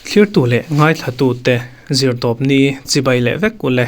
Thlirtu leh ngaithlatute zirtawp ni chibai leh vek u le.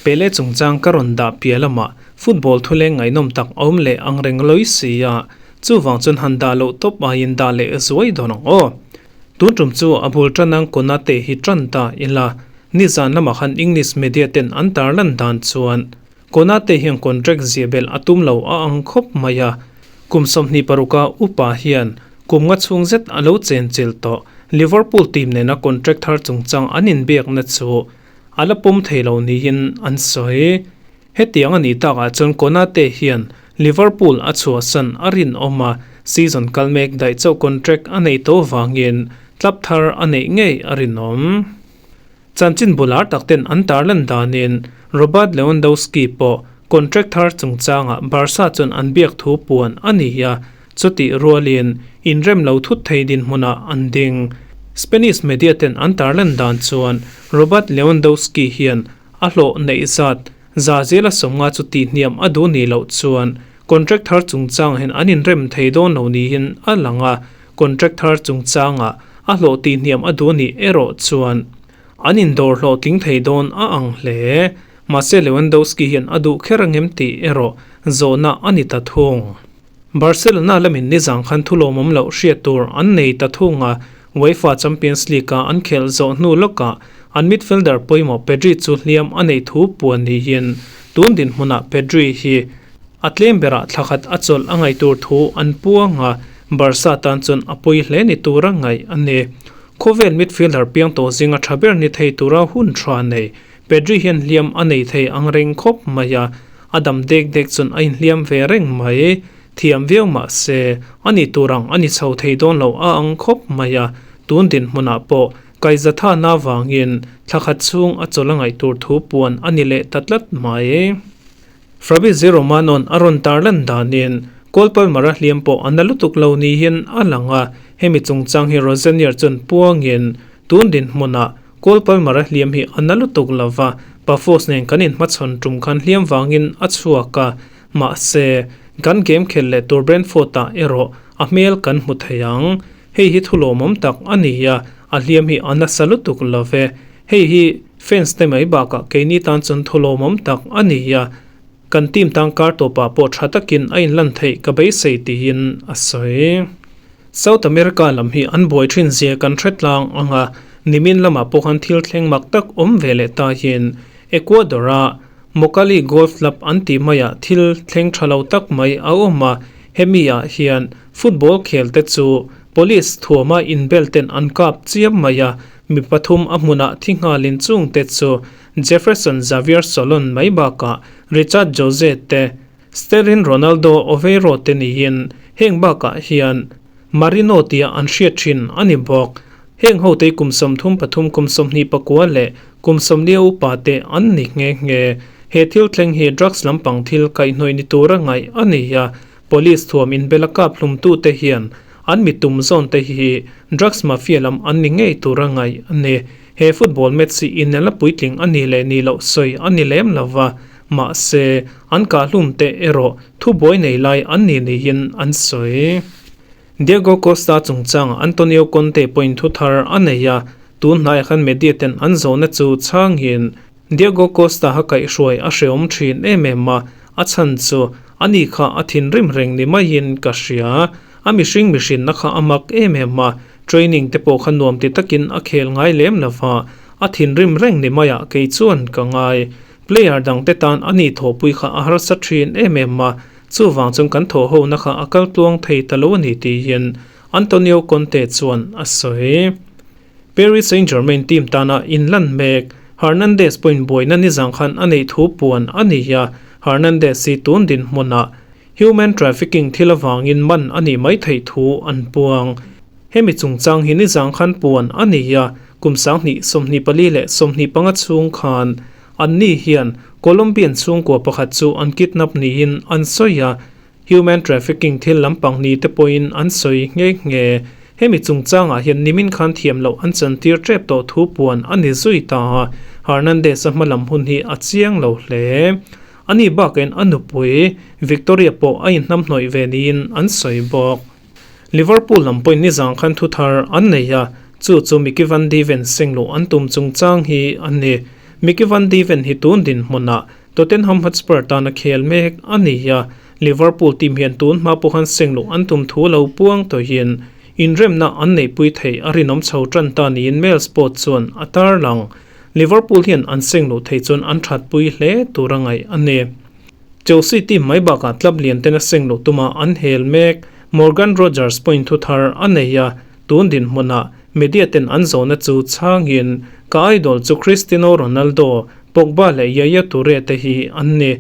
Pele chungchang ka rawn dah piah lamah football thuleng ngaihnawm tak a awm leh ang reng lawi si a, chuvang chuan han dah loh tawp aiin dah leh zuai dawn ang aw. Tun tum chu a bul tanang Konate hi tan ta ila, nizan lamah khan English media ten an tarlan dan chuan Konate hian contract ziah belh a tum lo a ang khawp mai a, kum 26 a upa hian kum nga chhung zet a lo chenchilh tawh. Liverpool team nena contract thar chungchang an inbiakna chu a la pawm thei lo niin an sawi. Hetiang a nih takah chuan Konate hian Liverpool a chhuahsan a rinawm a, season kal mek daih chauh contract a neih tawh vangin club thar a neih ngei a rinawm. Chanchin bular tak ten an tarlan danin Robert Lewandowski pawh contract thar chungchangah Barca chuan an biak thu puan a ni a, chutih rualin inrem lo thut thei dinhmunah an ding. Spanish media ten an tarlan dan chuan Robert Lewandowski hian a hlawh neih zat za zela 50 chu tihhniam a duh nih loh chuan contract thar chungchang hian an inrem thei dawn lo niin a lang a, contract thar chungchangah a hlawh tihhniam a duh nih erawh chuan an indawr hlawhtling thei dawn a ang hle. Mahse Lewandowski hian a duh kher angem tih erawh zawhna a ni ta thung. Barcelona lamin nizang khan thulawmawm loh hriat tur an nei ta thung a, UEFA Champions League-a an khelh zawh hnu lawkah an midfielder pawimawh Pedri chu hliam a neih thu puan niin tun dinhmunah Pedri hi a tlem berah thla khat a chawlh a ngaih tur thu an puang a, Barca tan chuan a pawi hle ni tura ngaih a ni. Khawvel midfielder piang tawh zinga tha ber ni thei tura hun tha nei Pedri hian hliam a nei thei ang reng khawp mai a, a dam dek dek chuan a inhliam ve reng mai. Thiam viau mah se, a ni tur ang a ni chho thei dawn lo a ang khawp mai a, tun dinhmunah pawh Kaizatha-na vangin thla khat chhung a chawlh a ngaih tur thu puan a ni leh ta tlat mai. Fabrizio Romano-a'n a rawn tarlan danin Cole Palmer-a hliam pawh a na lutuk lo niin a lang a, hemi chungchang hi Rosenior chuan puangin tun dinhmunah Cole Palmer-a hliam hi a na lutuk lo va, Pafos nen kan inhmachhawn tum khan hliam vangin a chhuak a, mahse, kan game khelh leh tur Brentford-ah erawh a hmel kan hmu thei ang. Hei hi thulawmawm tak a ni a, a hliam hi a nasa lutuk lo ve. Hei hi fans te mai bakah keini tan chuan thulawmawm tak a ni a, kan team tan kar tawpah pawh tha takin a inlan theih ka beisei tiin a sawi. South America lam hi an buai thin zia kan hre tlang ang a, nimin lamah pawh khan thil thleng mak tak awm ve leh ta hian Ecuador-a Mocali Golf Club an tih maiah thil thleng tha lo tak mai a awm a, hemi ah hian football khel te chu police thuama inbel ten an kap chiam mai a, mi pathum a hmunah thi nghalin chung te chu Jefferson Xavier Solon mai bakah Richard Jose te Sterling Ronaldo Oveiro te niin heng bakah hian Marino tia an hriat thin a ni bawk. Heng hote kum 33, kum 24 leh kum 40 upa te an ni nghe nghe. He thil thleng hi drugs lampang thil kaihhnawih ni tura ngaih a ni a, police thuam inbela kap hlumtute hian an mi tum zawn te hi drugs mafia lam an ni ngei tura ngaih a ni. He football match hi inelna puitling a ni leh ni loh sawi a ni lem lova, Mahse, an kahhlum te erawh thubuai nei lai an ni niin an sawi. Diego Costa chungchang Antonio Conte pawhin thu thar a nei a, tun hnaiah khan media ten an zawhna chu chhangin Diego Costa ha kaihhruai a hreawm thin em em a, a chhan chu ani kha a thinrim reng ni maiin ka hria. A mihring mihrinna kha a mak em em a, training te pawh kha nuam ti takin a khel ngai lem lova, a thinrim reng ni maiah kei chuan ka ngai. Player dangte tan a ni thawhpui kha a harsa thin em em a, chuvang chuan kan thawh hona kha a kal tluang thei ta lo a ni tiin Antonio Conte chuan a sawi. Paris Saint-Germain team tana inlan mek Hernandez pawhin buaina nizang khan a neih thu puan a ni a, Hernandez hi tun dinhmunah human trafficking thil avangin man a nih mai theih thu an puang. Hemi chungchang hi nizang khan puan a ni a, kum 2024 leh 25 chhung khan anni hian Colombian chhungkua pakhat chu an kidnap niin an sawi a, human trafficking thil lampang ni te pawhin an sawi nghe nghe. Hemi chungchangah hian nimin khan thiam loh an chantir tep tawh thu puan a ni zui ta a, Hernandez-a hma lam hun hi a chiang lo hle. Ani bakin a nupui Victoria pawh a inhnamhnawih ve niin an sawi bawk. Liverpool lam pawhin nizan khan thu thar an nei a, chu chu Micky van de Ven sengluh an tum chungchang hi a ni. Micky van de Ven hi tun dinhmunah Tottenham Hotspur tana khel mek a ni a, Liverpool team hian tun hma pawh khan sengluh an tum thu lo puang tawhin inremna an neihpui theih a rinawm chho tan ta niin Mail Sport chuan a tarlang. Liverpool hian an sengluh thei chuan an thatpui hle tur a ngaih a ni. Chelsea team mai bakah club lian tena sengluh tuma an hel mek. Morgan Rogers pawhin thu thar a nei a, tun dinhmunah media ten an zawhna chu chhangin ka idol chu Cristiano Ronaldo, Pogba leh Yaya Toure te hi an ni.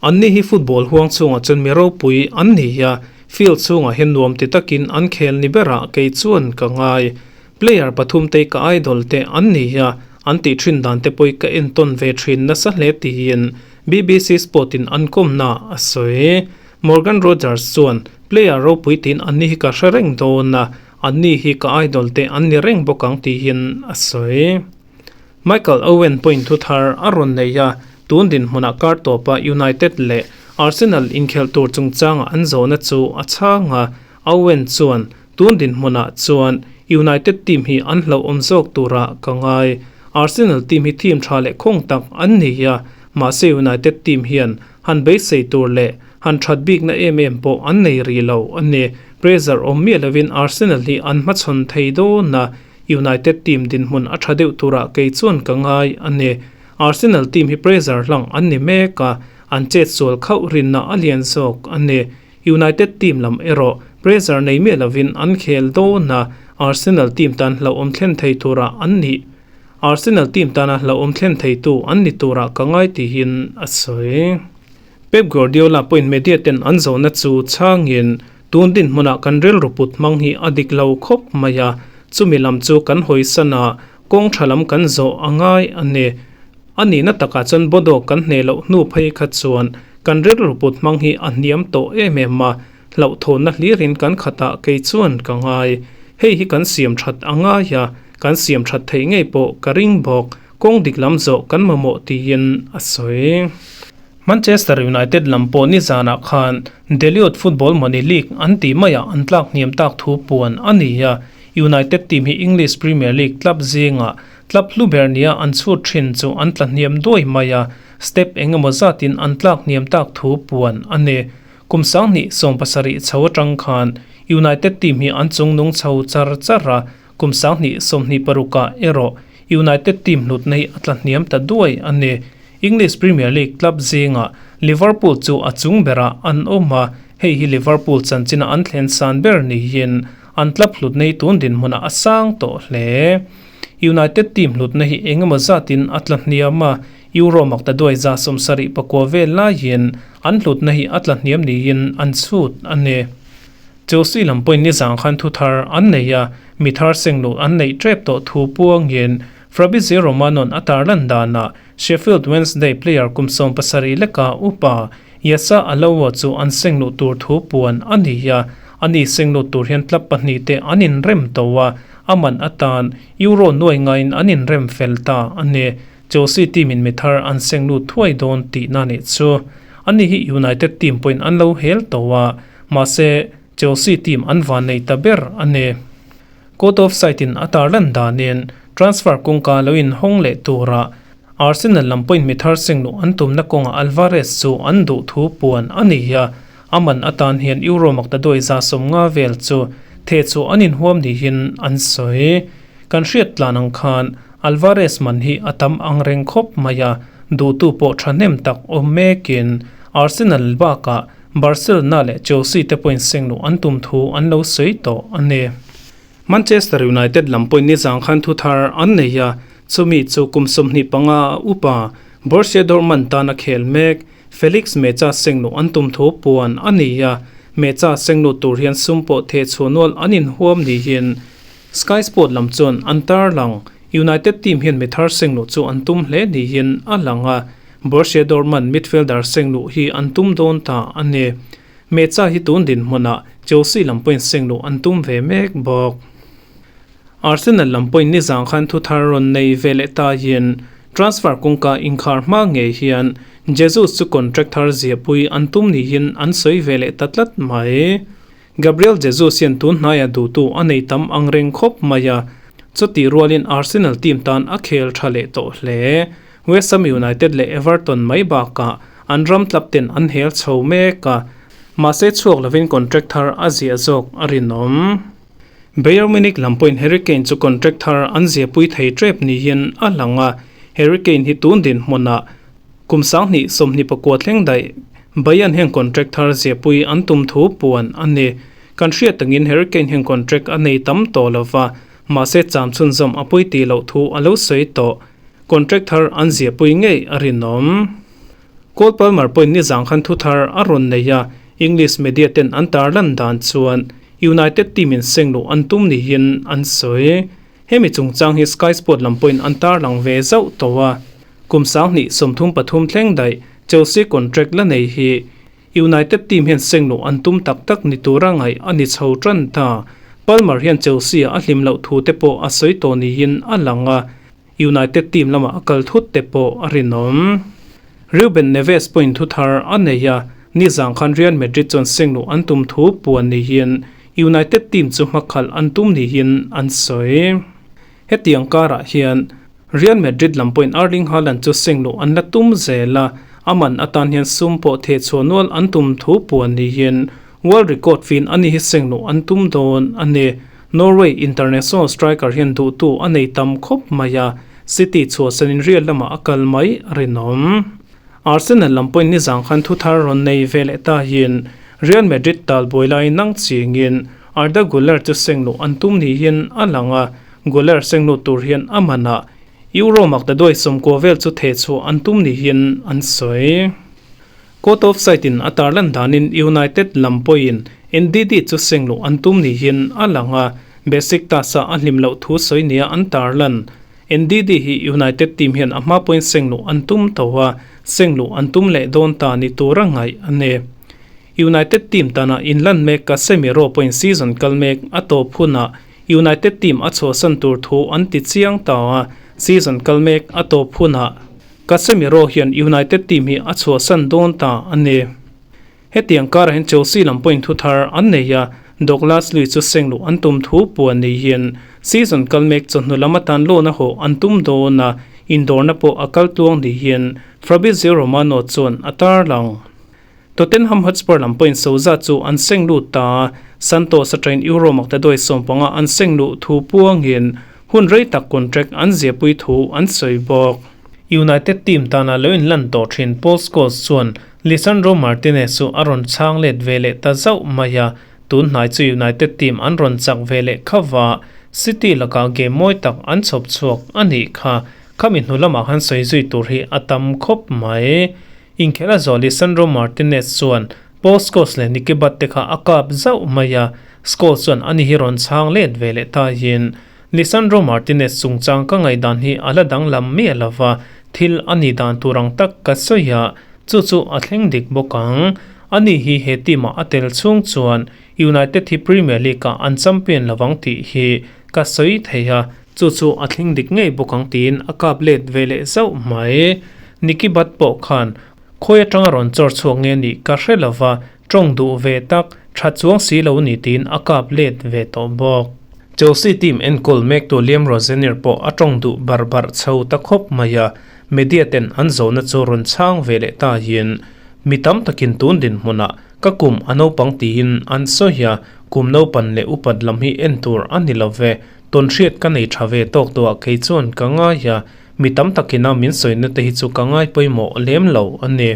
Anni hi football huang chhungah chuan mi ropui an ni a, field chhungah hian nuam ti takin an khel ni berah kei chuan ka ngai. Player pathum te ka idol te an ni a, an tih thin dan te pawh ka entawn ve thin nasa hle tiin BBC Sport in an kawmna a sawi. Morgan Rogers chuan, Player ropui tiin anni hi ka hre reng dawn a, anni hi ka idol te an ni reng bawk ang tiin a sawi. Michael Owen pawhin thu thar a rawn nei a, tun dinhmunah kar tawpa United leh Arsenal inkhelh tur chungchanga an zawhna chu a chhang a, Owen chuan, Tun dinhmunah chuan United team hi an hlauhawm zawk turah ka ngai. Arsenal team hi team tha leh khawng tak an ni a, mahse United team hian han beisei tur leh han that bikna em em pawh an nei rih lo a ni. Pressure awm miah lovin Arsenal hi an hmachhawn thei dawn a, United team dinhmun a tha deuh turah kei chuan ka ngai a ni. Arsenal team hi pressure hlang an ni mek a, an chet sual khauh rinna a lian zawk a ni. United team lam erawh pressure nei miah lovin an khel dawn a, Arsenal team tan hlauhawm thlen thei turah an nih Arsenal team tana hlauhawm thlen theitu an ni turah ka ngai tihin a sawi. Pep Guardiola pawhin media ten an zawhna chu chhangin tun dinhmunah kan rilru put hmang hi a dik lo khawp mai a, chumi lam chu kan hawisan a, kawng tha lam kan zawh a ngai a ni. A nihna takah chuan Bodo kan hneh loh hnu phei kha chuan kan rilru put hmang hi a hniam tawh em em a, hlauhthawnna hlirin kan khatah kei chuan ka ngai. Hei hi kan siam that a ngai a, kan siam that theih ngei pawh ka ring bawk, kawng dik lam zawh kan mamawh tiin a sawi. Manchester United lam pawh nizanah khan Deliot Football Money League an tih maiah an tlak hniam tak thu puan a ni a, United team hi English Premier League club zingah Club hlu ber nia an chhut thin chu an tla hniam duai mai a, step eng emaw zatin an tlak hniam tak thu puan a ni. Kum 2017 chho atang khan United team hi an chung nung chho char char a, kum 2026 ah erawh United team hlutna hi a tla hniam ta duai a ni. English Premier League club zingah Liverpool chu a chung berah an awm a, hei hi Liverpool chanchina an thlen san ber niin an club hlutna hi tun dinhmunah a sang tawh hle. United team hlutna hi eng emaw zatin a tla hniam a, Euro makta duai 74 vel laiin an hlutna hi a tla hniam niin an chhut a ni. Chelsea lam pawhin nizan khan thu thar an nei a, mi thar sengluh an neih tep tawh thu puangin Fabrizio Romano'n a tarlan danah Sheffield Wednesday player kum 17 leka upa Yasa Alloa chu an sengluh tur thu puan a ni a, ani sengluh tur hian club pahnih te an inrem tawh a, a man atan Euro nuai ngaiin an inrem fel ta a ni. Chelsea team in mi thar an senglut thuai dawn tihna nih chu. Ani hi United team pawhin an lo hel tawh a, mahse Chelsea team an van nei ta ber a ni. Court of Sight in a tarlan danin transfer kawngka lo inhawng leh turah Arsenal lam pawhin mi thar sengluh an tumna kawngah Alvarez chu an duh thu puan a ni a, a man atan hian Euro maktaduai 150 vel chu theh chu an inhuam niin an sawi. Kan hriat tlan ang khan Alvarez man hi a tam ang reng khawp mai a, duhtu pawh thahnem tak awm mekin Arsenal bakah Barcelona leh Chelsea te pawhin sengluh an tum thu an lo sawi tawh a ni. Manchester United lam pawhin nizan khan thu thar an nei a, chumi chu kum 25 a upa Borussia Dortmund tan a khel mek Felix Mecha sengluh an tum thu puan a ni a, Mecha sengluh tur hian sum pawh theh chhuah nual an inhuam niin Sky Sport lam chuan an tarlang. United team hian mi thar sengluh chu an tum hle niin a lang a, Borussia Dortmund midfielder sengluh hi an tum dawn ta a ni. Mecha hi tun dinhmunah Chelsea lam pawhin sengluh an tum ve mek bawk. Arsenal lam pawhin nizan khan thu thar rawn nei ve leh taiin Transfer kawngka inkhar hma ngei hian Jesus chu contract thar ziahpui an tum niin an sawi ve leh ta tlat mai. Gabriel Jesus hian tun hnaia duhtu a nei tam ang reng khawp mai a, chutih rualin Arsenal team tan a khel tha leh tawh hle. West Ham United leh Everton mai bakah an ram club ten an hel chho mek a, mahse chhuak lovin contract thar a ziah zawk a rinawm. Bayern Munich lam pawhin Harry Kane chu contract thar an ziahpui thei tep niin a lang a, Harry Kane hi tun dinhmunah kum 2024 thleng daih Bayern hian contract thar ziahpui an tum thu puan a ni. Kan hriat tangin Harry Kane hian contract a nei tam tawh lova, mahse cham chhunzawm a pawi tih loh thu a lo sawi tawh. Contract thar an ziahpui ngei a rinawm. Cole Palmer pawhin nizang khan thu thar a rawn nei a, English media ten an tarlan dan chuan United team in seng luh an tum niin an sawi. Hemi chungchang hi Sky Sport lam pawhin an tarlang ve zauh tawh a. Kum 2033 thleng daih Chelsea contract la nei hi United team hian seng luh an tum tak tak ni tura ngaih a ni chho tan ta. Palmer hian Chelsea a hlim loh thu te pawh a sawi tawh niin a lang a, United team lamah a kal thut te pawh a rinawm. Ruben Neves pawhin thu thar a nei a, nizang khan Real Madrid chuan seng luh an tum thu puan niin United team chu hmakhalh an tum niin an sawi. Hetiang karah hian Real Madrid lam pawhin Erling Haaland chu seng luh an la tum zel a, a man atan hian sum pawh theh chhuah nual an tum thu puan niin world record fin a ni hi seng luh an tum dawn a ni. Norway international striker hian duhtu a nei tam khawp mai a, City chhuahsanin Real lamah a kal mai a rinawm. Arsenal lam pawhin nizang khan thu thar rawn nei ve leh ta hian Real Madrid talbuai lai nang chingin Arda Guler chu seng luh an tum niin a lang a, Guler seng lut tur hian a manah Euro maktaduai 90 vel chu theh chhuah an tum niin an sawi. Court of Site in a tarlan danin United lam pawhin Ndidi chu seng luh an tum niin a lang a, Besiktas-a a hlim loh thu sawi nia an tarlan. Ndidi hi United team hian a hma pawhin seng luh an tum tho a, seng luh an tum leh dawn ta ni tura ngaih a ni. United team tana inlan mek Casemiro pawhin season kal mek a tawp hunah United team a chhuahsan tur thu an ti chiang ta a, season kal mek a tawp hunah Casemiro hian United team hi a chhuahsan dawn ta a ni. Hetiang karah hian Chelsea lam pawhin thu thar an nei a, Douglas Luiz chu seng luh an tum thu puan niin season kal mek chawhnu lam atan loan a hawh an tum dawn a, indawrna pawh a kal tluang niin Fabrizio Romano chuan a tarlang. Tottenham Hotspur lam pawhin Souza chu an seng lut ta a, Santos atangin Euro maktaduai 15 an seng luh thu puangin hun rei tak contract an ziahpui thu an sawi bawk. United team tana lo inlan tawh thin Paul Scholes chuan Lisandro Martinez chu a rawn chhang let ve leh ta zauh mai a, tun hnai chu United team an rawn chak ve leh khava, City lakah game mawi tak an chhawp chhuak a nih kha. Khami hnu lamah khan sawi zui tur hi a tam khawp mai. Inkhela zawh Lisandro Martinez chuan Paul Scholes leh Nicky Butt te kha a kap zauh mai a, Scholes chuan ani hi rawn chhang let ve leh tahin Lisandro Martinez chungchang ka ngaihdan hi a la danglam miah lova, thil a nih dan tur ang tak ka sawi a, chu chu a thleng dik bawk ang. Ani hi he team ah a tel chhung chuan United hi Premier League ah an champion lovang tih hi ka sawi thei a, chu chu a thleng dik ngei bawk ang tiin a kap let ve leh zauh mai. Nicky Butt pawh khan khawi atanga rawn chawr chhuak nge nih ka hre lova, tawng duh ve tak, tha chuang si lo ni tiin a kap let ve tawh bawk. Chelsea team enkawl mektu Liam Rosenior pawh a tawng duh bar bar chho ta khawp mai a, media ten an zawhna chu rawn chhang ve leh ta hian mi tam takin tun dinhmunah ka kum a naupang tiin an sawi a, kum naupan leh upat lam hi en tur a ni lo ve, tawn hriat ka nei tha ve tawk tawh ah kei chuan ka ngai a, mi tam takina min sawina te hi chu ka ngai pawimawh lem lo a ni.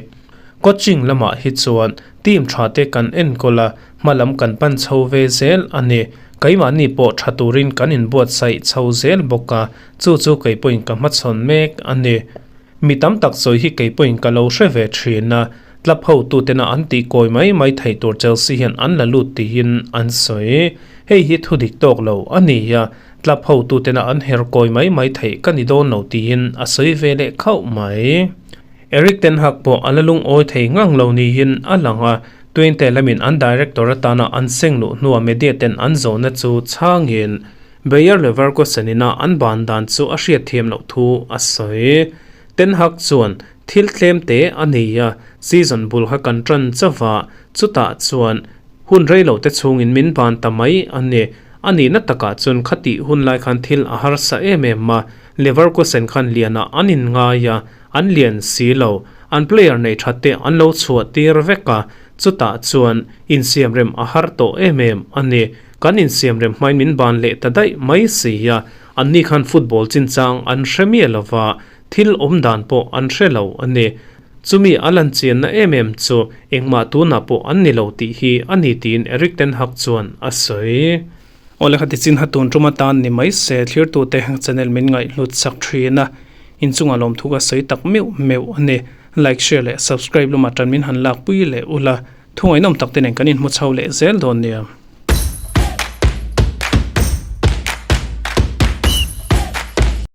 Coaching lamah hi chuan team tha te kan enkawl a, hma lam kan pan chho ve zel a ni. Keimahni pawh tha turin kan inbuatsaih chho zel bawk a, chu chu kei pawhin ka hmachhawn mek a ni. Mi tam tak sawi hi kei pawhin ka lo hre ve thin a, club hotutena an tih kawi mai mai thei tur Chelsea hian an la lut tiin an sawi. Hei hi thu dik tawk lo a ni a, club hotutena an her kawi mai mai theih ka ni dawn lo tiin a sawi ve leh khauh mai. Erik ten Hag pawh a la lungawi thei ngang lo niin a lang a, Twente lamin an director atana an seng luh hnua media ten an zawhna chu chhangin Bayer Leverkusen ina an ban dan chu a hriatthiam loh thu a sawi. Ten Hag chuan, Thil tlem te a nei a, season bul kha kan tan chauh a, chutah chuan hun rei lo te chhungin min ban ta mai a ni. A nihna takah chuan khatih hun lai khan thil a harsa em em a, Leverkusen khan lianah an inngai a, an lian si lo. An player nei that te an lo chhuah tir vek a, chutah chuan insiamrem a har tawh em em a ni. Kan insiamrem hmain min ban leh ta daih mai si a, anni khan football chinchang an hre miah lo va, thil awm dan pawh an hre lo a ni. Chumi a lan chianna em em chu engmah tunah pawh an ni lo tih hi a ni tiin Erik ten Hag chuan a sawi. Awle kha tichin ha tun tum atan ni mai se thlirtute channel min ngaihhlut sak thin a, inchungah lawmthu ka sawi tak meuh meuh a ni. Like, share leh subscribe lamah tan min han lakpui leh ula, thu ngaihnawm tak te nen kan inhmu chho leh zel dawn nia.